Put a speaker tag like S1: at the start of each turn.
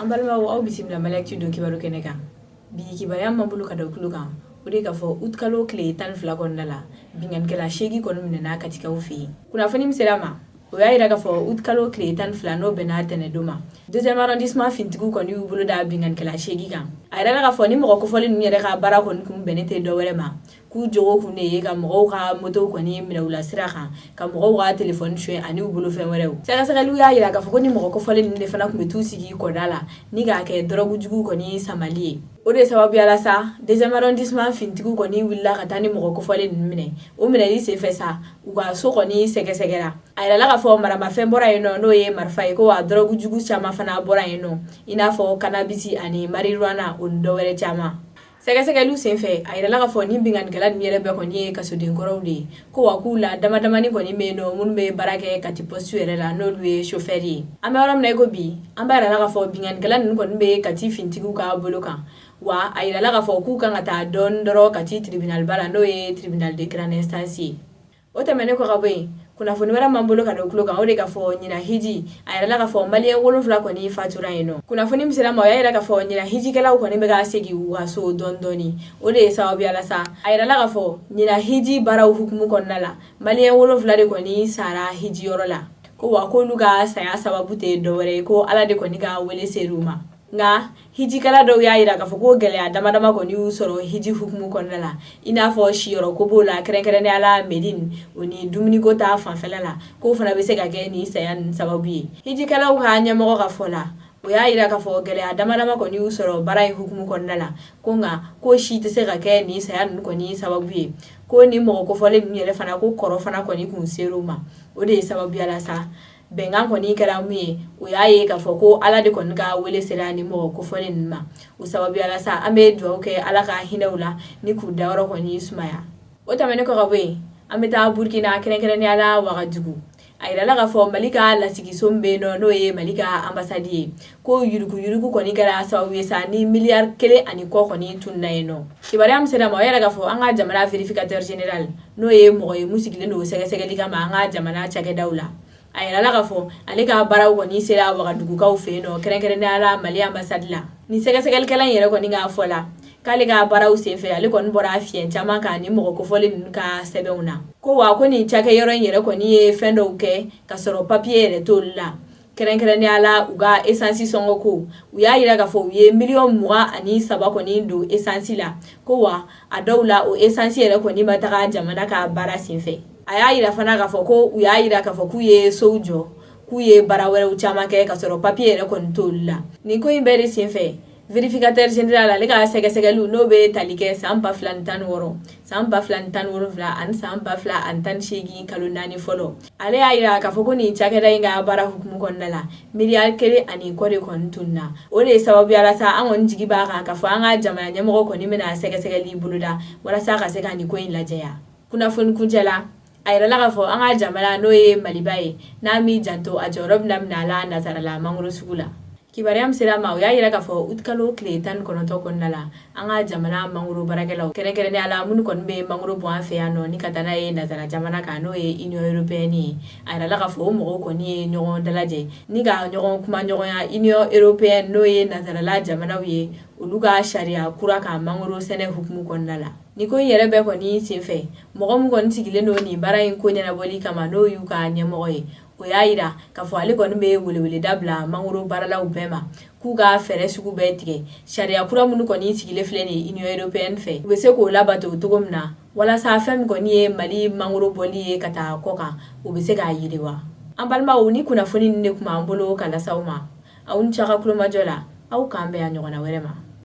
S1: An balimaw, aw bisimila Mali Actu don kibaru kɛnɛ kan. Bi kibaruya min b'an bolo ka da tulo kan, o de k'a fɔ août kalo tile 12 kɔnɔna la, binkannikɛla 8 kɔni minɛna Katikaw fɛ yen. Kunnafoni min sera ma, o y'a yira k'a fɔ août kalo tile 12, n'o bɛnna tɛnɛdon ma, deuxième arrondissement finitigiw kɔni y'u bolo da binkannikɛla 8 kan. A yirala k'a fɔ ni mɔgɔ kofɔlen ninnu yɛrɛ ka baara kɔni kun bɛnnen tɛ dɔwɛrɛ ma, k'u jogo kun de ye ka mɔgɔw ka motow kɔni minɛ u la sira kan, ka mɔgɔw ka telefɔni suɲɛ ani u bolofɛn wɛrɛw. Sɛgɛsɛgɛliw y'a yira k'a fɔ ko ni mɔgɔ kofɔlen ninnu de fana tun bɛ t'u sigi kɔda la ni k'a kɛ dɔrɔgu jugu kɔni samali ye. O de sababuya la sa, deuxième arrondissement finitigiw kɔni wulila ka taa ni mɔgɔ kofɔlen ninnu minɛ. O minɛli senfɛ sa, u ka so kɔni sɛgɛsɛgɛra. A yirala k'a fɔ maramafɛn bɔra yen nɔ, n'o ye marifa ye, ko wa dɔrɔgu jugu caman fana bɔra yen nɔ, i n'a fɔ cannabis ani marijuana, o ni dɔwɛrɛ caman. Sɛgɛsɛgɛliw senfɛ, a yirala k'a fɔ ni binkannikɛla ninnu yɛrɛ bɛɛ kɔni ye kasodenkɔrɔw de ye, ko wa k'u la dama damani kɔni bɛ yen nɔ minnu bɛ baara kɛ Kati poste yɛrɛ la, n'olu ye chauffeur ye. An bɛ yɔrɔ min na i ko bi, an b'a yirala k'a fɔ binkannikɛla ninnu kɔni bɛ Kati finitigiw ka bolo kan. Wa a yirala k'a fɔ k'u kan ka taa dɔɔni dɔrɔn Kati tribunalba la, n'o ye tribunal de grande instance ye. O tɛmɛnen kɔ ka bɔ yen, kunnafoni wɛrɛ m'an bolo ka da tulo kan, o de k'a fɔ ɲina hiji, a yirala k'a fɔ maliyɛn 7 kɔni fatura yen nɔ. Kunnafoni min sera ma, o y'a yira k'a fɔ ɲina hijikɛlaw kɔni bɛ ka segin u ka so dɔɔni dɔɔni. O de ye sababuya la sa, a yirala k'a fɔ ɲina hiji baaraw hukumu kɔnɔna la, maliyɛn 7 de kɔni sara hijiyɔrɔ la, ko wa k'olu ka saya sababu tɛ dɔwɛrɛ ye, ko Ala de kɔni ka wele ser'u ma. Nka hijikɛla dɔw y'a yira k'a fɔ ko gɛlɛya dama dama kɔni y'u sɔrɔ hiji hukumu kɔnɔna la, i n'a fɔ siyɔrɔ ko b'o la, kɛrɛnkɛrɛnnenya la Medine, o ni dumuniko ta fanfɛla la, k'o fana bɛ se ka kɛ nin saya ninnu sababu ye. Hijikɛlaw ka ɲɛmɔgɔ ka fɔ la, o y'a yira k'a fɔ gɛlɛya dama dama kɔni y'u sɔrɔ baara in hukumu kɔnɔna la, ko nka ko si tɛ se ka kɛ nin saya ninnu kɔni sababu ye, ko ni mɔgɔ kofɔlen ninnu yɛrɛ fana, ko kɔrɔ fana kɔni kun ser'u ma. O de ye sababuya la sa, bɛnkan kɔni kɛra mun ye, o y'a ye k'a fɔ ko Ala de kɔni ka wele sera ni mɔgɔ kofɔlen ninnu ma. O sababuya la sa, an bɛ dugawu kɛ Ala ka hinɛ u la ni k'u dayɔrɔ kɔni sumaya. O tɛmɛnen kɔ ka bɔ yen, an bɛ taa Burkina, kɛrɛnkɛrɛnnenya la Wagadugu. A yirala k'a fɔ Mali ka lasigiso min bɛ yen nɔ, n'o ye Mali ka ambassade ye, ko yuruguyurugu kɔni kɛra sababu ye sa ni miliyari 1 ani kɔ kɔni tununna yen nɔ. Kibaruya min sera ma, o yɛrɛ k'a fɔ an ka jamana vérificateur général, n'o ye mɔgɔ ye mun sigilen don sɛgɛsɛgɛli kama an ka jamana cakɛdaw la, a yirala k'a fɔ ale ka baaraw kɔni sera Wagadugukaw fɛ yen nɔ, kɛrɛnkɛrɛnnenya la Mali ambassade la. Ni sɛgɛsɛgɛlikɛla in yɛrɛ kɔni k'a fɔ la k'ale ka baaraw senfɛ, ale kɔni bɔra fiɲɛ caman kan ni mɔgɔ kofɔlen ninnu ka sɛbɛnw na, ko wa ko nin cakɛyɔrɔ in yɛrɛ kɔni ye fɛn dɔw kɛ ka sɔrɔ papiye yɛrɛ t'olu la, kɛrɛnkɛrɛnnenya la u ka esansi sɔngɔ ko. U y'a yira k'a fɔ u ye miliyɔn 23 kɔni don esansi la, ko wa a dɔw la o esansi yɛrɛ kɔni ma taga jamana ka baara senfɛ. A y'a yira fana k'a fɔ ko u y'a yira k'a fɔ k'u ye sow jɔ, k'u ye baara wɛrɛw caman kɛ ka sɔrɔ papiye yɛrɛ kɔni t'olu la. Nin ko in bɛɛ de senfɛ, vérificateur général ale ka sɛgɛsɛgɛliw, n'o bɛ tali kɛ san 2016, san 2017 ani san 2018 kalo 4 fɔlɔ, ale y'a yira k'a fɔ ko nin cakɛda in ka baara hukumu kɔnɔna la, miliyari 1 ani kɔ de kɔni tununna. O de ye sababuya la sa, an kɔni jigi b'a kan k'a fɔ an ka jamana ɲɛmɔgɔ kɔni bɛna sɛgɛsɛgɛli boloda walasa ka se ka nin ko in lajɛya. Kunnafoni kuncɛ la, a yirala k'a fɔ an ka jamana, n'o ye Maliba ye, n'a m'i janto, a jɔyɔrɔ bɛna minɛ a la nazarala mangoro sugu la. Kibaruya min sera ma, o y'a yira k'a fɔ août kalo tile 19 kɔnɔna la, an ka jamana mangoro baarakɛlaw, kɛrɛnkɛrɛnnenya la minnu kɔni bɛ mangoro bɔ an fɛ yan nɔ ni ka taa n'a ye nazara jamana kan, n'o ye Union européenne ye, a yirala k'a fɔ o mɔgɔw kɔni ye ɲɔgɔn dalajɛ ni ka ɲɔgɔn kuma ɲɔgɔnya Union européenne, n'o ye nazarala jamanaw ye, olu ka sariya kura kan mangoro sɛnɛ hukumu kɔnɔna la. Nin ko in yɛrɛ bɛɛ kɔni senfɛ, mɔgɔ min kɔni sigilen don nin baara in ko ɲɛnabɔli kama, n'o y'u ka ɲɛmɔgɔ ye, o y'a yira k'a fɔ ale kɔni bɛ weleweleda bila mangoro baaralaw bɛɛ ma k'u ka fɛɛrɛ sugu bɛɛ tigɛ, sariya kura minnu kɔni sigilen filɛ nin Union européenne fɛ, u bɛ se k'o labato cogo min na, walasa fɛn min kɔni ye Mali mangoro bɔli ye ka taa kɔ kan, o bɛ se k'a yiriwa. An balimaw, ni kunnafoni ninnu de tun b'an bolo ka lase aw ma. Aw ni ce aw ka kulomajɔ la. Aw k'an bɛn a ɲɔgɔnna wɛrɛ ma.